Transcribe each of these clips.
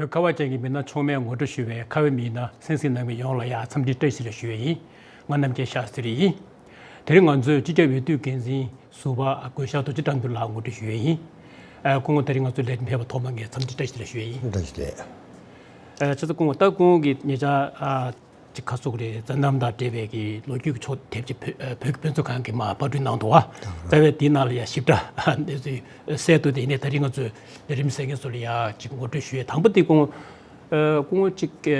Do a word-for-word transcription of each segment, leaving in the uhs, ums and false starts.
བོད་ཁ་བ་ཅན་གྱི་མི་སྣ་ཚང་མས་ངོ་སྤྲོད་ཞུ་བའི་ཁ་བའི་མི་སྣ་གསན་གཟིགས་གནང་མི་ཡོངས་ལ་ཡང་འཚམས་འདྲི་བཀྲ་ཤིས་བདེ་ལེགས་ཞུ་ཡས་ཡིན། ང་རྣམ་རྒྱལ་ཤཱ་སྟྲི་ཡིན། དེ་རིང་ང་ཚོས་སྤྱི་ཁྱབ་འོས་བསྡུ་འགན་འཛིན་ཟུར་པ་སྐུ་ཞབས་རྡོ་རྗེ་ཀྲང་ཏུའུ་ལགས་ངོ་སྤྲོད་ཞུ་ཡས་ཡིན། ཨ། སྐུ་ངོ་དེ་རིང་ང་ཚོའི་ལས་རིམ་ཕེབས་པ་ཐོག་མ་ངས་འཚམས་འདྲི་བཀྲ་ཤིས་བདེ་ལེགས་ཞུ་ཡས་ཡིན། བཀྲ་ཤིས་བདེ་ལེགས། ཨ། ཆེ་ཚོ་སྐུ་ངོ། ད་སྐུ་ངོ་གི་ཉེ་ཆར། ཨ། ཅིག་ཁ་སོག་རེད། མཛད་རྣམ་དང་འབྲེལ་བའི་གི་ལོ་རྒྱུས་ཀྱི་ཕྱོགས་དེབ་ཅིག་བོད་ཨ། བོད་ཀྱི་དཔེ་མཛོད་ཁང་གིས་མར་པར་སྐྲུན་གནང་འདུག་བ། རྩ་བའི་དེའི་ནང་ལ་ཡང་ཞིབ་ཕྲ་གནས་ཚུལ་གསལ་འདུག་དེ་ནས་ད་རིང་ང་ཚོས་ལས་རིམ་གསན་མཁན་ཚོ་ལ་ཡང་ཅིག་ངོ་སྤྲོད་ཞུ་ཡས། དང་པོ་དེ་སྐུ་ངོ་། ཨ། སྐུ་ངོ་ཅིག་གི་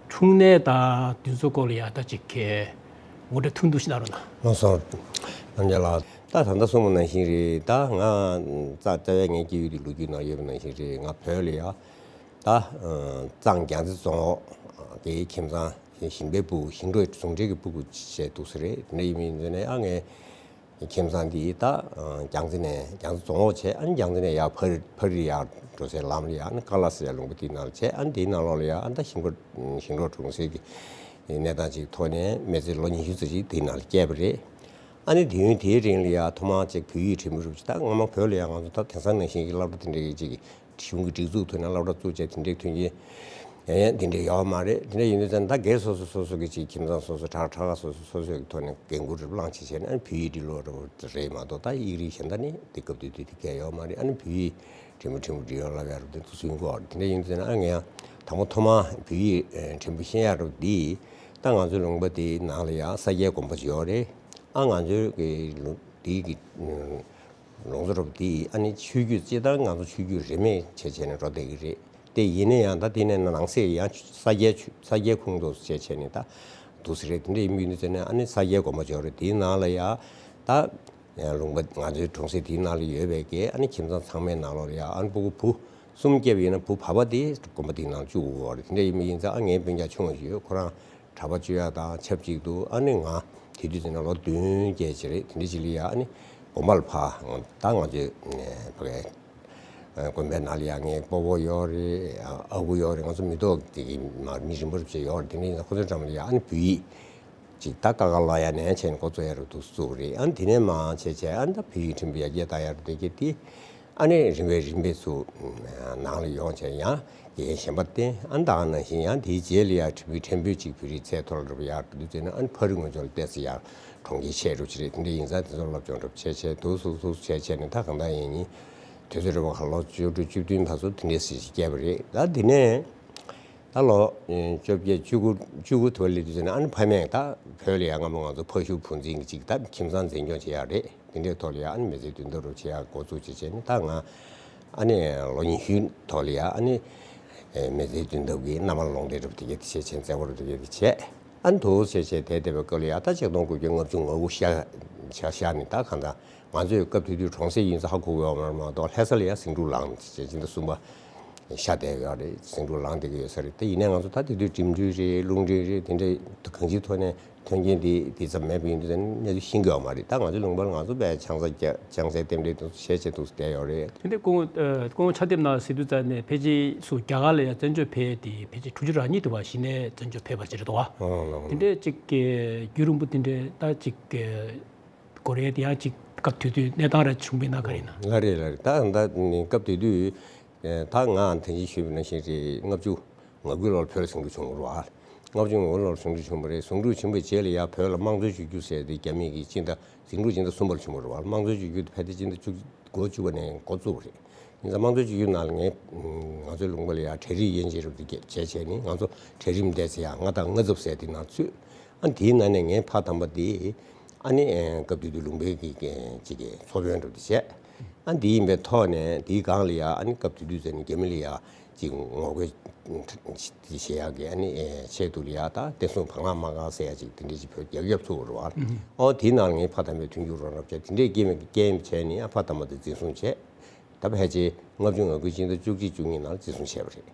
ཕྲུག་གནས་དང་དེ་ཚོའི་སྐོར་ལ་ཡང་ད་ཅིག་གི་ངོ་སྤྲོད་ཐུང་ཐུང་ཞིག་གནང་རོགས་གནང་། ལགས་སོ། རྣམ་རྒྱལ་ལགས། ད་ད་ལྟ་གསུངས་པ་ནང་བཞིན་རེད། ད་ང་རྩ་རྩ་བའི་ངའི་སྐྱེས་ཡུལ་དེ་ལོ་རྒྱུས་ནང་ཡོད་པ་ནང་བཞིན་རེད། ང་བོད་ལ་ཡ། ད་གཙང་རྒྱ་མཚོ་རྫོང་གི་ཁྱིམ་ཚང་ཞིང་པའི་སྤུ་གུ། ཞིང་འབྲོག་ཟུང་འབྲེལ་གྱི་སྤུ་གུ་བྱས་འདུག་ས་རེད། དེ་འདྲ་ཡིན་མིན་ཟེར་ནས། ཨ། ངའི་ཁྱིམ་ཚང་འདི་ད་རྒྱ་མཚོ་ནས། རྒྱ་མཚོ་རྫོང་འོག་བྱས། ཨ་ནི་རྒྱ་མཚོ་ནས་ཡར་ཕ་རི་ཕ་རི་ཡར་འགྲོ་སའི་ལམ་ལ་ཡ། ཨ་ནི་ཀ་ལ་ཟེར་ཡ་ལུང་པ་དེའི་ནང་ལ་བྱས། ཨ་ནི་དེའི་ནང་ལོགས་ལ་ཡ། ཨ་ནི་ད་ཞིང་པ་ཞིང་འབྲོག་གྲོང་གསེབ་ཀྱི་གནས་སྟངས་ཅིག་ཐོག་ནས་མི་ཚེ་ལོ་ཉི་ཤུ་ཙམ་ཅིག་དེའི་ནང་ལ་བསྐྱལ་བ་རེད། ཨ་ནི་དུས་ཡུན་དེའི་རིང་ལ་ཡ་ཐོག་མར་ཅིག་བོད་ཡིག་འབྲི་མི་རུབ་ཅིག་ད་སྔོན་མ་བོད་ལ་ཡ་ང་ཚོ་ད་དེང་སང་ནང་བཞིན་གྱི་སློབ་གྲྭ་དེ་འདྲའི་ཅིག་གཞུང་གི་སྒྲིག་འཛུགས་ཐོག་ནས་སློབ་གྲྭ་བཙུགས་བྱས་དེ་འདྲའི་མཐུན་རྐྱེན་ཡང་ཡང་དེ་འདྲའི་ཡོད་མ་རེད། དེ་འདྲ་ཡིན་དུས་ཙང་ད་སྒེར་སོ་སོ་སོ་སོ་གི་ཅིག་ཁྱིམ་ཚང་སོ་སོ། གྲྭ་གྲྭ་ཁག་སོ་སོ་སོ་སོའི་ཐོག་ནས་འགན་ཁུར་རེ་བླངས་བྱས་བྱས་ནས། ཨ་ནི་བོད་ཡིག་འབྲི་ལོག་རེད་མ་གཏོགས། ད་ཡིག་རིགས་གཞན་དག་ནི་དེ་སྐབས་དུས་དུས་དེ་གས་ཡོད་མ་རེད། ཨ་ནི་བོད་ཡིག་ཕྲན་བུ་ཕྲན་བུ་འབྲི་ཡོང་ལབ་ཡ་རུ་དེ་ཚོ་སུན་གོ། དེ་འདྲ་ཡིན་དུས་ཙང་ཨ་ངས་ཡང་དང་པོ་ཐོག་མ་བོད་ཡིག་ཕྲན་བུ་ཤེས་ཡ་རུ་འདི། ད་ང་ཚོའི་ལུང་པ་དེའི་ནང་ལ་ཡང་ས་སྐྱའི་དགོན་པ་ཅིག་ཡོད་རེད། ཨ། ང་ཚོའི་གི་ལུང་དེའི་གི་ལུང་ཚོ་རུ་དེ། ཨ་ནི་ཆོས་བརྒྱུད་སྤྱིར་བཏང་ང་ཚོ་ཆོས་བརྒྱུད་རིས་མེད་བྱས་བྱས་ནས་འགྲོ་བསྡད་ཀྱི་རེད། དེ་ཡིན་ན་ཡང་ད་དེ་ནས་ནང་གསེས་ཡང་ས་སྐྱའི་ཆོས། ས་སྐྱའི་ཁོངས་གཏོགས་སུ་བྱས་བྱས་ནས་ད་འདུག་སེ་རེད། དེ་འདྲ་ཡིན་པ་ཡིན་དུས་ཙང་ནས། ཨ་ནི་ས་སྐྱའི་དགོན་པ་ཅིག་ཡོད་རེད། དེའི་ནང་ལ་ཡ་ད་ལུང་པ་ང་ཚོའི་གྲོང་གསེབ་དེའི་ནང་ལ་ཡོད་པའི་གི། ཨ་ནི་ཁྱིམ་ཚང་ཚང་མའི་ནང་ལོགས་ལ་ཡ། ཨ་ནི་སྤུ་གུ་བུ་གསུམ་སྐྱེས་པ་ཡིན་ན། བུ་བར་པ་དེ་དགོན་པ་དེའི་ནང་བཅུག་དགོས་པ་རེད། དེ་འདྲ་ཡིན་པ་ཡིན་ཙང་། ཨ། ངའི་སྤུན་ཀྱག་ཆུང་བ་ཞིག་ཡོད། ཁོ་རང་གྲྭ་པ་བཅུ་ཡ་དང་ཆབས་ཅིག་ཏུ། ཨ་ནི་ང་དེ་དུས་ཙམ་ན་ལོ་བདུན་བརྒྱད་ཅིག་རེད། དེ་འདྲ་ཅིག་ལ་ཡ། ཨ་ནི་དགོན་པ་ལ་ཕར། ད་ང་ཚོའི་ཕ་གའི་དགོན་པའི་ནང་ལ་ཡ་ངའི་སྤོ་བོ་ཡོད་རེད། ཨ་ཁུ་ཡོད་རེད། ང་ཚོ་མི་ཐོག་དེ་གི་མ་མི་རིམ་པ་རུ་བྱས་ཡོད་རེད། དེ་འདྲ་ཡིན་ཙང་ཁོ་ཚོའི་འགྲམ་ལ་ཡ། ཨ་ནི་བོད་ཡིག་ཅིག་ད་ཀ་ཁ་ལ་ཡ་ནས་བྱས་ནས་འགོ་བཙུགས་ཡ་རུ་འདུག་བཙུགས་རེད། ཨ་ནི་དེ་ནས་མར་བྱས་བྱས། ཨ་ནི་ད་བོད་ཡིག་ཕྲན་བུ་ཡར་རྒྱས་གཏང་ཡ་རུ་དེ་གི་དེ། ཨ་ནི་རིམ་པས་རིམ་པས་སུ་ནང་ལ་ཡོང་བྱས། ཡང་དགེ་རྒན་གཞན་པ་བསྟེན། ཨ་ནི་ད་ག་ནང་བཞིན་ཡང་དེའི་རྗེས་ལ་ཡ་ཕྲན་བུ་ཕྲན་བུ་ཅིག་བོད་རིགས་ཚད་མཐོ་ལ་རུབ་ཡར་འགྲོ་དུས་ཙམ་ན། ཨ་ནི་ཕ་རི་ངོས་ཕྱོགས་ལ་ཏོག་ཙམ་ཡར་གྲོང་ཁྱེར་ཆེ་རུ་ཅིག་རེད། དེ་འདྲ་ཡིན་ཙང་དེ་ཚོ་སློབ་སྦྱོང་རུ་བྱས་བྱས། འདུག་སེ་འདུག་སེ་བྱས་བྱས་ནས། ད་གང་ལྟར་ཡིན་ནའི་དུས་ཚོད་རེ་བ་ཁ་ལོ་བཅུ་དྲུག་བཅུ་བདུན་བར་དུ་དེ་འདྲའི་ཟིག་ཅིག་བསྐྱལ་བ་རེད། ད་དེ་ནས་ད་ལོ་བཅོ་བརྒྱད་བཅུ་དགུ། བཅུ་དགུ་དུ་བ་སླེབས་དུས་ཙམ་ན། ཨ་ནི་ཕ་མས་ད་བོད་ལ་ཡ་སྔ་མོ་ང་ཚོ་ཕ་ཤུལ་བུ་འཛིན་གྱི་ཅིག་ད་ཁྱིམ་ཚང་འཛིན་སྐྱོང་བྱེད་ཡག་རེད། དེ་འདྲའི་ཐོག་ལ་ཡ། ཨ་ནི་མི་ཚེའི་དོན་དག་རུ་བྱེད་ཡག་འགོ་བཙུགས་བྱས་བྱས་ནས། ད་ང་ཨ་ནི་ལོ་ཉི་ཤུའི་ཐོག་ལ་ཡ། ཨ་ནི་མི་ཚེའི་དོན་དག་གི་མནའ་མ་ལོང་སྟེ་རུ་དེ་གས་དེ་བྱས་བྱས། བཙལ་བ་རུ་དེ་གས་དེ་བྱས། ཨ་ནི་འདུག་སེ་བྱས་བྱས་བསྡད་བསྡད་པའི་སྐབས་ལ་ཡ། ད་ཆིག་སྟོང་དགུ་བརྒྱ་ལྔ་བཅུ་ང་དགུ་ཤར་ཤར་ཤར་ནས། ད་གང་ལྟར་ང་ཚོས་སྐབས་དེ་དུས་གྲོང་གསེབ་ཡིན་ཙང་ཧ་གོ་གི་ཡོད་མ་རེད་མ་གཏོགས། ལྷ་ས་ལ་ཡ་ཟིང་འཁྲུག་ལངས་བྱས་བྱས། ད་གསུམ་པ་ཤར་བསྡད་ཡོད་རེད། ཟིང་འཁྲུག་ལངས་བསྡད་ཀྱི་ཡོད་ས་རེད། དེ་ཡིན་ནའི་ང་ཚོ་ད་དེ་དུས་འགྲིམ་འགྲུལ་རེད། རླུང་འཕྲིན་རེད། དེ་འདྲ་གང་ཅིའི་ཐོག་ནས་མཐུན་རྐྱེན་དེ་དེ་ཙམ་མེད་པ་ཡིན་དུས་ཙང་གནས་ཚུལ་ཤེས་ཀྱི་ཡོད་མ་རེད། ད་ང་ཚོའི་ལུང་པ་ལ་ང་ཚོ་དཔེ་ཆང་ས་རྒྱག་ཆང་སའི་རྟེན་འབྲེལ་དེ་ཚོ་བྱས་བྱས་འདུག་སེ་བསྡད་ཡོད་རེད། དེ་འདྲའི་སྐུ་ངོ། ཨ། སྐུ་ངོ་ཕྱག་དེབ་ནང་གཟིགས་དུས་ཙམ་ནས་ཕལ་ཆེར་སུ་རྒྱ་གར་ལ་ཡ་བཙན་བྱོལ་ཕེབས་དེ་ཕལ་ཆེར་དྲུག་ཅུ་རེ་གཉིས་དུ་བ་གཞི་ནས་བཙན་བྱོལ་ཕེབས་པ་ཅིག་རེད་འདུག་བ། ཨང་། ལགས། དེ་འདྲའི་ཅིག་གི་རྒྱུན་རིང་པོ་དེ་འདྲའི་ད་ཅིག་གི་འགོར་ཡས་དེ་ཡང་ཅིག་སྐབས་དེ་དུས་གནས་སྟངས་ར་བྱུང་བས་ན་ག་རེ་ཡིན་ན། ལགས་རེད། ལགས་རེད། ད་ད་སྐབས་དེ་དུས། ཨེ། ད་ང་ཐེངས་གཅིག་ཞུས་པ་ནང་བཞིན་རེད། ལྔ་བཅུ་ང་དགུའི་ལོར་བོད་ལ་ཟིང་འཁྲུག་བྱུང་བ་རེད་བ། ལྔ་བཅུ་ང་དགུ་ལོར་ཟིང་འཁྲུག་བྱུང་བ་རེད། ཟིང་འཁྲུག་བྱུང་བའི་རྗེས་ལ་ཡ་བོད་ལ་དམངས་གཙོའི་བཅོས་བསྒྱུར་ཟེར་དེ་རྒྱ་མི་གིས་སྤྱི་ཟླ། ཟིང་འཁྲུག་སྤྱི་ཟླ་གསུམ་པར་བྱུང་བ་རེད་བ། དམངས་གཙོའི་བཅོས་བསྒྱུར་དེ་ཕལ་ཆེར་སྤྱི་ཟླ་བཅུ། འགོ་བཅུ་པ་ནས་འགོ་བཙུགས་པ་རེད། ཡིན་ཙང་དམངས་གཙོའི་བཅོས་བསྒྱུར་ནང་ལ་ངས། ང་ཚོའི་ལུང་པ་ལ་ཡ་གྲལ་རིམ་དབྱེ་འབྱེད་རུ་དེ་བྱས་བྱས་ནས། ང་ཚོ་གྲལ་རིམ་དེ་ཚོ་ཡ་ལྔ་དང་ལྔ་ཚབ་ཟེར་དེ་ནང་ཚུད། ཨ། དེའི་ནང་ནས་ངའི་ཕ་དམ་པ་དེ། ཨ་ནི། ཨེ། སྐབས་དེ་དུས་ལུང་པའི་གི་ཅིག་གི་ཚོ་དཔོན་འདྲ་པོ་དེ་བྱས། ཨ། དེ་ཡིན་པའི་ཐོག་ནས་དེའི་སྒང་ལ་ཡ། ཨ་ནི་སྐབས་དེ་དུས་ཙམ་ནས་རྒྱ་མི་ལ་ཡ་ཅིག་ངོ་རྒོལ་བྱེད་ཡག་གི། ཨ་ནི། ཨེ། ཆེད་དུ་ལ་ཡ་ད་བསྟན་སྲུང་བང་ལག་དམར་ཁང་ཟེར་ཡ་ཅིག་དེ་འདྲ་ཅིག་བོད་རྒྱག་རྒྱབ་ཚུགས་པ་རེད་བ། ཨོ། དེའི་ནང་ལ་ངའི་ཕ་དམ་པས་མཐུན་འགྱུར་རོགས་རམ་བྱས། དེ་འདྲའི་སྐྱེས་མ་སྐྱེས་མ་བྱས་ནས། ཨ། ཕ་དམ་པ་དེ་འཛིན་བཟུང་བྱས། ད་ཕལ་ཆེར་ལྔ་བཅུ་ང་དགུའི་སྤྱི་ཟླ་བཅུ་གཅིག་བཅུ་གཉིས་ནང་ལ་འཛིན་བཟུང་བྱས་པ་རེད།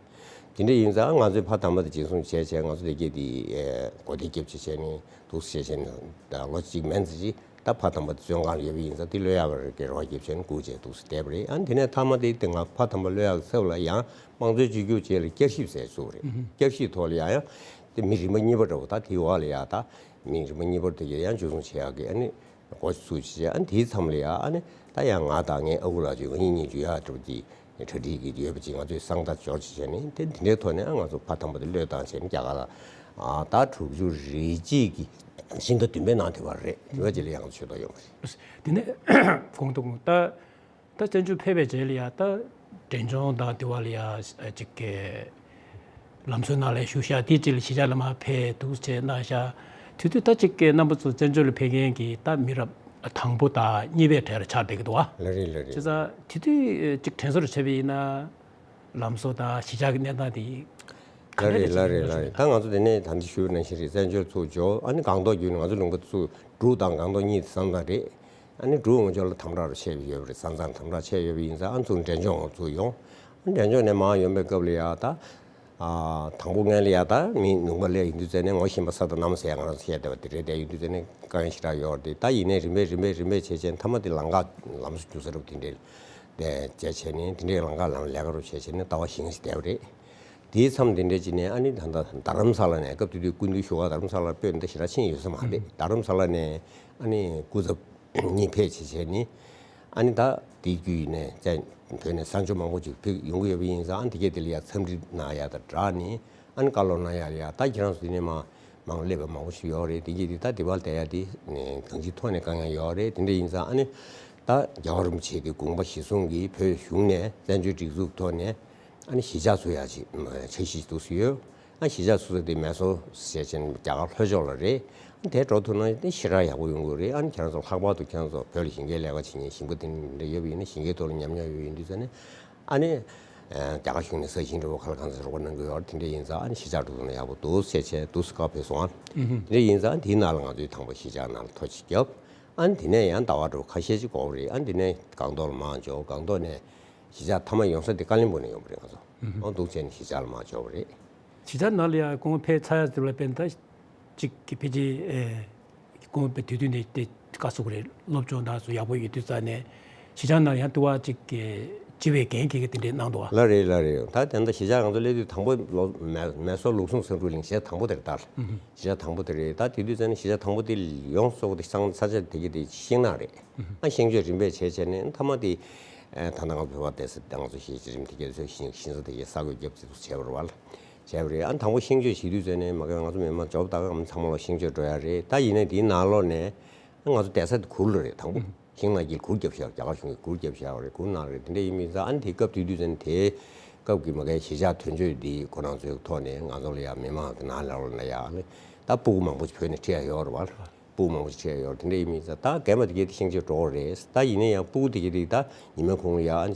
དེ་འདྲ་ཡིན་ཙང་ང་ཚོའི་ཕ་དམ་པ་དེ་འཛིན་བཟུང་བྱས་བྱས། ང་ཚོ་དེ་གས་དེ། ཨེ། གོ་བདེ་རྒྱབ་བྱས་བྱས་ནས་འདུག་སེ་བྱས་བྱས་ནས། ད་ལོ་གཅིག་མན་ཙམ་ཅིག་ད་ཕ་དམ་པ་དེ་བཙོན་ཁང་ལ་ཡོད་པ་ཡིན་ཙང་། དེ་གློད་ཡག་གི་རེ་བ་རྒྱབ་བྱས་ནས་སྒུག་བྱས་འདུག་སེ་བསྡད་པ་རེད། ཨ། དེ་ནས་མཐའ་མ་དེ་དེ་ང་ཕ་དམ་པ་གློད་ཡག་གི་ཚབ་ལ་ཡང་དམངས་གཙོའི་བཅོས་བསྒྱུར་རྗེས་ལ་བསྐྱར་ཞིབ་ཟེར་བཙུགས་པ་རེད། བསྐྱར་ཞིབ་ཐོག་ལ་ཡང་ཡང་དེ་མི་རིམ་པ་གཉིས་པ་འདྲ་པོ། ད་དེའི་འོག་ལ་ཡ་ད་མི་རིམ་པ་གཉིས་པར་དེ་གས་ཡང་འཇུ་བཟུང་བྱེད་ཡག་གི། ཨ་ནི། འགོ་ཚུགས་བྱས། ཨ་ནི་དེའི་མཚམས་ལ་ཡ། ཨ་ནི་ད་ཡང་ང་དང་ངའི་ཨ་ཁུ་ལགས་ཅིག་ང་གཉིས་གཉིས་འཇུ་ཡག་འདྲ་པོ་དེ། གྲ་སྒྲིག་གི་ཡོད་པ་ཅིག་ང་ཚོས་གསང་བརྡ་འབྱོར་ཅིག་བྱས་ནས་དེ་འདི་འདྲའི་ཐོག་ནས་ང་ཚོ་ཕ་དང་པོ་དེ་བློས་བཏང་བྱས་ནས་རྒྱ་གར་ལ་ཨ་ཟླ་དྲུག་ཅུ་རེ་གཅིག་གི་ཕྱི་ཟླ་བདུན་པའི་ནང་དེ་བར་རེད། དེ་བ་ཅིག་ལ་ཡང་ཆོད་དོ་ཡོང་བ་རེད། དེ་ནས་གོང་དུ་ད་ད་བཙན་བྱོལ་ཕེབས་པའི་རྗེས་ལ་ཡ་ད་འབྲས་ལྗོངས་དང་དེ་བ་ལ་ཡ་ཅིག་གི་ལམ་སྲོལ་ནང་ལ་བཞུགས་ཤག་དེའི་རྗེས་ལ་གཞིས་ཆགས་ལ་མར་ཕེབས་འདུག་བྱས་གནང་ཤག་དེ་དུས་ད་ཅིག་གི་རྣམ་པ་ཚོ་བཙན་བྱོལ་ལ་ཕེབས་མཁན་གྱི་ད་མི་རབས་དང་པོ་དང་གཉིས་པའི་གྲས་ལ་ཆགས་བསྡད་ཀྱི་འདུག་བ། ལ་རེད་ལ་རེད། བྱས་ཙང་དེ་དུས་ཅིག་དྲན་གསོ་རུ་བྱས་པ་ཡིན་ན་ལམ་བཟོ་དང་གཞིས་ཆགས་ཀྱི་གནས་སྟངས་དེ་ག་ལ་འདྲ་རེད་ཅིག་ལ་རེད་ལ་རེད། ད་ང་ཚོ་དེ་ནས་ད་འདི་ཞུ་བ་ནང་བཞིན་རེད། བཙན་བྱོལ་ཚུར་འབྱོར་ཨ་ནི་སྒང་ཏོག་བརྒྱུད་ནས་ང་ཚོ་ལུང་པ་ཚུར་འབྲུག་དང་སྒང་ཏོག་གཉིས་ས་མཚམས་རེད། ཨ་ནི་འབྲུག་ངོས་ཕྱོགས་ལ་དམ་དྲག་རུ་ཆད་ཡོད་པ་རེད། ས་མཚམས་དམ་དྲག་ཆད་ཡོད་པ་ཡིན་ཙང་ཨ་ཚུར་འབྲས་ལྗོངས་ཚུར་ཡོང་། ཨ་འབྲས་ལྗོངས་ནས་མར་ཡོང་པའི་སྐབས་ལ་ཡ་ད། ཨ་དང་པོ་སྔོན་ལ་ཡ་ད་མི་ལུང་པ་སླེབས་ཡོང་དུས་ཙ་ནས་ངོ་ཤེས་པ་ས་དང་གནམ་ཟེར་ཡ་ང་རང་ཚོ་བཤད་བསྡད་པ་དེ་རེད། དེ་ཡོང་དུས་ཙ་ནས་དཀའ་ངལ་ཞེ་དྲག་ཡོད་རེད། ད་ཡིན་ནའི་རིམ་པས་རིམ་པས་རིམ་པས་བྱས་བྱས་མཐའ་མ་དེ་ལམ་ཁ་ལམ་སང་འགྱུར་ས་རུབ་དེ་འདྲས་དེ་བྱས་བྱས་ནས་དེ་འདྲས་ལམ་ཁ་ལམ་ལས་ཀ་རུ་བྱས་བྱས་ནས་ཟླ་བ་བཞི་ལྔ་ཞིག་བསྡད་པ་རེད། དེའི་མཚམས་དེ་འདྲས་ཅིག་ནས་ཨ་ནི་ད་ལྟ་རྡ་རམ་ས་ལ་ནས་སྐབས་དེ་དུས་སྐུ་མདུན་བཞུགས་སྒར་རྡ་རམ་ས་ལ་སྤོས་འདི་ཞེ་དྲག་ཕྱིན་ཡོད་ས་མ་རེད། རྡ་རམ་ས་ལ་ནས་ཨ་ནི་སྐུ་ཚབ་གཉིས་ཕེབས་བྱས་བྱས་ནི་ཨ་ནི་ད་དེ་བརྒྱུད་ནས་བཙན་བོད་ནས་གསར་འབྱོར་མང་པོ་ཅིག་ཕེབས་ཡོང་གི་ཡོད་པ་ཡིན་ཙང་ཨ་ནི་དེ་གས་དེ་ལ་ཡ་འཚམས་འདྲི་གནང་ཡ་དང་སྦྲགས་ནི་ཨ་ནི་བཀའ་སློབ་གནང་ཡ་ལ་ཡ་ད་ཁྱེད་རང་ཚོ་དེ་ནས་མ་མང་སླེབས་པ་མང་པོ་ཞིག་ཡོད་རེད། དེ་གས་དེ་ད་དེ་བར་བསྡད་ཡ་དེ་གང་ཅིའི་ཐོག་ནས་དཀའ་ངལ་ཡོད་རེད། དེ་འདྲ་ཡིན་ཙང་ཨ་ནི་ད་རྒྱལ་བ་རིན་པོ་ཆེ་གི་དགོངས་པ་གཞིར་བཟུང་གིས་བོད་གཞུང་ནས་བཙན་བྱོལ་སྒྲིག་འཛུགས་ཐོག་ནས་ཨ་ནི་གཞིས་ཆགས་ཚུགས་ཡ་ཅིག་འཆར་གཞི་འདུག་སེ་ཡོད། ཨ་གཞིས་ཆགས་སོ་སོ་དེ་མེ་སོར་ཞེས་བྱས་ནས་རྒྱ་གར་ལྷོ་ཕྱོགས་ལ་རེད། ཨ་དེ་འགྲོ་ཐུབ་ན་དེ་ཞེ་དྲག་ཡག་པོ་ཡོང་གི་རེད། ཨ་ནི་ཁྱེད་རང་ཚོ་ལྷག་པར་དུ་ཁྱེད་རང་ཚོ་བོད་ལ་ཞིང་ཁའི་ལས་ཀ་བྱེད་མཁན་ཞིང་པ་དེ་འདྲ་ཡོད་པ་ཡིན་ན་ཞིང་ཁའི་ཐོག་ལ་ཉམས་མྱོང་ཡོད་ཡིན་དུས་ཙང་ནས་ཨ་ནི་རྒྱ་གར་གཞུང་ནས་ས་ཞིང་འདྲ་པོ་ག་ལ་གང་ཚོད་རོགས་པ་གནང་གི་ཡོད་རེད། དེ་འདྲ་ཡིན་ཙང་ཨ་ནི་གཞིས་ཆགས་འགྲོ་ཐུབ་ན་ཡག་པོ་འདུག་ཟེར་བྱས་འདུག་སེ་བཀའ་ཕེབས་སོང་། ཨ་དེ་འདྲ་ཡིན་ཙང་དེའི་ནང་ལ་ང་ཚོའི་དང་པོ་གཞིས་ཆགས་ནང་ལ་ཐོ་ཅིག་བརྒྱབ། ཨ་ནི་དེ་ནས་ཡང་ཟླ་བ་འདྲ་པོ་ཁ་ཤས་ཅིག་འགོར་བ་རེད། ཨ་ནི་དེ་ནས་སྒང་ཏོག་ལ་མར་འབྱོར། སྒང་ཏོག་ནས་གཞིས་ཆགས་མཐའ་མ་ཡོང་ས་དེ་ཀ་ལིམ་པོང་ནས་ཡོང་བ་རེད་ང་ཚོ། ཨོ་འདུག་བྱས་ནས་གཞིས་ཆགས་ལ་མར་འབྱོར་བ་རེད། གཞིས་ཆགས་ནང་ལ་ཡང་ཁོང་ཕེབས་ཚར་ཡ་དེ་ལ་དཔེར་ན་ད་གཅིག་གི་ཕལ་ཆེར་ཨེ་ཁོང་ཕེབས་དུས་དུས་ནས་དེ་དཀའ་ཚེགས་རེད། སློབ་སྦྱོང་དང་སུ་ཡག་པོ་ཡོད་དུས་ཙང་ནས་གཞིས་ཆགས་ནང་ཡང་ལྟེ་བ་གཅིག་གི་སྤྱི་བའི་འགན་འཁྱེར་གྱི་དེ་འདྲས་གནང་འདུག་བ། ལ་རེད་ལ་རེད། ད་དེ་འདྲ་གཞིས་ཆགས་ང་ཚོ་སླེབས་དུས་དང་པོ་ལོ་མེ་མེ་སོར་ལུགས་ཟུང་བསམ་གྲུབ་གླིང་གཞིས་ཆགས་དང་པོ་དེ་རེད་ད། གཞིས་ཆགས་དང་པོ་དེ་རེད། ད་དེ་དུས་ཙང་ནས་གཞིས་ཆགས་དང་པོ་དེ་ཡོངས་སུ་རྫོགས་དེ་ས་ས་ཆ་དེ་གི་དེ་ཤིང་ནགས་རེད། ཨ་ཤིང་གཅོད་རིམ་པས་བྱས་བྱས་ནས་མཐའ་མ་དེ་ཨ་ད་ལྟ་ང་བོད་པ་བསྡད་ས་དེ་ང་ཚོ་ཤིང་གཅོད་རིམ་དེ་གས་ཚོས་ཤིང་ཤིང་ས་དེ་གས་ས་བགོས་རྒྱབ་ཚེ་འདུག་བྱས་པ་རེད་བ། བྱས་པ་རེད། ཨ་དང་པོ་ཤིང་གཅོད་བྱེད་དུས་ཙང་ནས་མ་གི་ང་ཚོ་མི་མང་འབྱོར་པ་ད་ག་ཚང་མ་ལོ་ཤིང་གཅོད་འགྲོ་ཡ་རེད། ད་ཡིན་ནའི་དེའི་ནང་ལོགས་ནས་ང་ཚོ་བསྡད་ས་དེ་གུར་ལ་རེད། དང་པོ་ཤིང་ནགས་དཀྱིལ་གུར་རྒྱབ་བཞག་རྒྱ་གར་གཞུང་གིས་གུར་རྒྱབ་བཞག་པ་རེད། གུར་ནང་རེད། དེ་འདྲ་ཡིན་མིན་ཙང་ཨ་ནི་དེ་སྐབས་དེ་དུས་ཙང་ནས་དེའི་སྐབས་ཀྱི་མ་གི་གཞིས་ཆགས་དོན་གཅོད་འདི་ཁོ་རང་ཚོའི་ཐོག་ནས་ང་ཚོ་ལ་ཡ་མི་མང་དེ་ནང་ལོགས་ལ་ཡ་ཨ་ནི་ད་སྤུ་གུ་མང་པོ་ཞིག་བོད་ནས་ཁྲིད་ཡ་ཡོད་རེད་བ། སྤུ་གུ་མང་པོ་ཞིག་ཁྲིད་ཡོད་རེད། དེ་འདྲ་ཡིན་མིན་ཙང་ད་རྒན་པ་དེ་གས་དེ་ཤིང་གཅོད་འགྲོ་གི་རེད། ད་ཡིན་ན་ཡང་སྤུ་གུ་དེ་གས་དེ་ད་ཉི་མའི་གུང་ལ་ཡ་ཨ་ནི་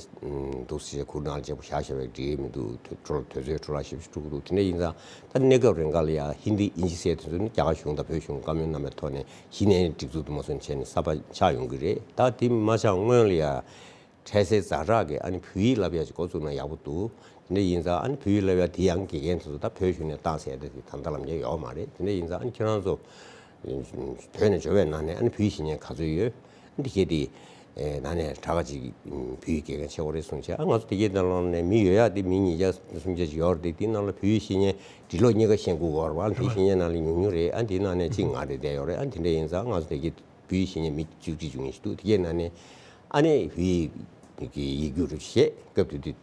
འདུག་སེ་གུར་ནང་ལ་བརྗེ་པོ་བཞག་བཞག་པའི་འགྲིག་གི་མི་འདུག་དུས་ཚོད་དུས་ཚོད་འཕྲོ་བརླག་ཞེ་པོ་ཞིག་འགྲོ་གི་འདུག་དེ་འདྲ་ཡིན་ཙང་ད་གནས་སྐབས་རིང་ག་ལ་ཡ་ཧིན་དི་ཨིན་ཇི་ཟེར་དེ་ཚོ་ནི་རྒྱ་གར་གཞུང་དང་བོད་གཞུང་བཀའ་མོལ་གནང་བའི་ཐོག་ནས་གཞི་ནས་སྒྲིག་འཛུགས་དུ་མ་སོན་བྱས་ནས་གསར་པ་ཆགས་ཡོང་གི་རེད། ད་དེ་མ་ཆགས་སྔོན་ལ་ཡ། འཕྲལ་སེལ་ཛ་དྲག་གི་ཨ་ནི་བོད་ཡིག་བསླབ་ཡ་ཅིག་འགོ་བཙུགས་ན་ཡག་པོ་འདུག་དེ་འདྲ་ཡིན་ཙང་ཨ་ནི་བོད་ཡིག་བསླབ་ཡ་དེ་ཡང་དགེ་རྒན་དེ་ཚོ་ད་བོད་གཞུང་ནས་བཏང་ཟེར་ཏེ་དེ་ད་ལྟ་ལམ་ཁྱེར་ཡོད་མ་རེད། དེ་འདྲ་ཡིན་ཙང་ཨ་ནི་ཁྱེད་རང་ཚོ་བོད་ནས་འབྱོར་བའི་ནང་ནས་ཨ་ནི་བོད་ཡིག་ཤེས་མཁན་ག་ཚོད་ཡོད། ཨ་ནི་དེ་གས་དེ་ནང་ནས་དྲག་ག་ཅིག་བོད་ཡིག་དགེ་རྒན་བྱེད་དགོས་རེད་གསུངས་བྱས། ཨ་ང་ཚོ་དེ་གས་ནང་ལོགས་ནས་མི་ཡོད་ཡ་དེ་མི་ཉིས་བརྒྱ་སུམ་བརྒྱ་ཅིག་ཡོད་རེད། དེ་དེ་ནང་ལ་བོད་ཡིག་ཤེས་མཁན་འབྲི་ཀློག་གཉིས་ཀ་ཤེས་དགོས་ཀྱི་ཡོད་རེད་བ། དེ་ཤེས་མཁན་ནང་ལ་ཉུང་ཉུང་རེད། ཨ་དེ་ནང་ནས་གཅིག་ང་རེད་བསྡད་ཡོད་རེད། ཨ་དེ་འདྲ་ཡིན་ཙང་ང་ཚོ་དེ་གས་བོད་ཡིག་ཤེས་མཁན་མི་བཅུ་གཅིག་བཅུ་གཉིས་ཤིག་འདུག་དེ་གའི་ནང་ནས་ཨ་ནི་བོད་ཡིག་གི་ཡིག་རྒྱུགས་རེ་བྱེད། སྐབས་དེ་དུས་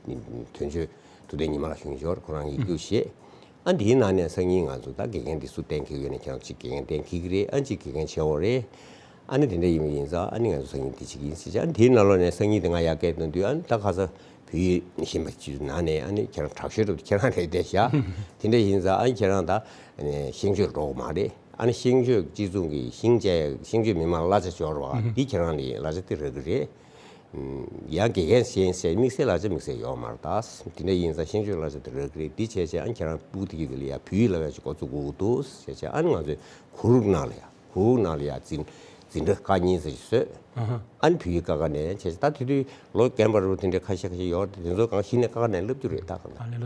དོན་གཅོད་ཐུབ་བསྟན་ཉི་མ་ལགས་གཞུང་འབྱོར་ཁོ་རང་ཡིག་རྒྱུགས་བྱེད། ཨ་དེའི་ནང་ནས་སང་ཉིན་ང་ཚོ་ད་དགེ་རྒན་འདི་སུ་གཏན་འཁེལ་ཡོད་ན་ཁྱེད་རང་གཅིག་དགེ་རྒན་གཏན་འཁེལ་གྱི་རེད། ཨ་གཅིག་དགེ་རྒན་བྱེད་དགོས་རེད། ཨ་ནི་དེ་འདྲ་ཡིན་པ་ཡིན་ཙང་ཨ་ནི་ང་ཚོ་སང་ཉིན་དེ་གཅིག་ཡིན་ཟེར་བྱས། ཨ་ནི་དེའི་ནང་ལོགས་ནས་སང་ཉིན་དེ་ང་ཡར་སྐད་བཏང་དུས་ཨ་ནི་ད་ཁ་སང་བོད་ཡིག་ཤེས་པ་ཅིག་ནང་ནས་ཨ་ནི་ཁྱེད་རང་དྲག་ཤོས་རེད། ཁྱེད་རང་རེད་བསྡད་བཞག་དེ་འདྲ་ཡིན་ཙང་ཨ་ནི་ཁྱེད་རང་ད་ཤིང་གཅོད་འགྲོ་གི་མ་རེད། ཨ་ནི་ཤིང་གཅོད་སྤྱི་མཚུངས་ཀྱི་ཤིང་བཅད་ཤིང་གཅོད་མི་མང་གླ་ཆ་འབྱོར་བ་འདི་ཁྱེད་རང་ལ་གླ་ཆ་དེ་རག་གི་རེད། ཡང་དགེ་རྒན་ཞན་ཟེར་དམིགས་བསལ་གླ་ཆ་དམིགས་བསལ་ཡོད་མ་རེད་ད། དེ་འདྲ་ཡིན་ཙང་ཤིང་གཅོད་གླ་ཆ་དེ་རག་གི་རེད། འདི་བྱས་བྱས་ཨ་ཁྱེད་རང་སྤུ་གུ་དེ་གི་དེ་ལ་ཡ་བོད་ཡིག་བསླབ་ཡ་ཅིག་འགོ་བཙུགས་དགོས་ཀྱི་འདུག་ཟེར་བྱས། ཨ་ནི་ང་ཚོས་གུར་ནང་ལ་ཡ་གུར་ནང་ལ་ཡ་འཛིན་འཛིན་གྲྭ་ཁག་གཉིས་ཙམ་ཞིག་བཟོས། ཨ་ནི་བོད་ཡིག་ཀ་ཁ་ནས་བྱས་བྱས། ད་དེ་དུས་ལོ་རྒན་པ་རུ་དེ་འདྲའི་ཁ་ཤས་ཁ་ཤས་ཡོད་རེད། དེ་ཚོ་གང་གཞི་ནས་ཀ་ཁ་ནས་བསླབ་རྒྱུ་རེད་ད་གང་ལྟར།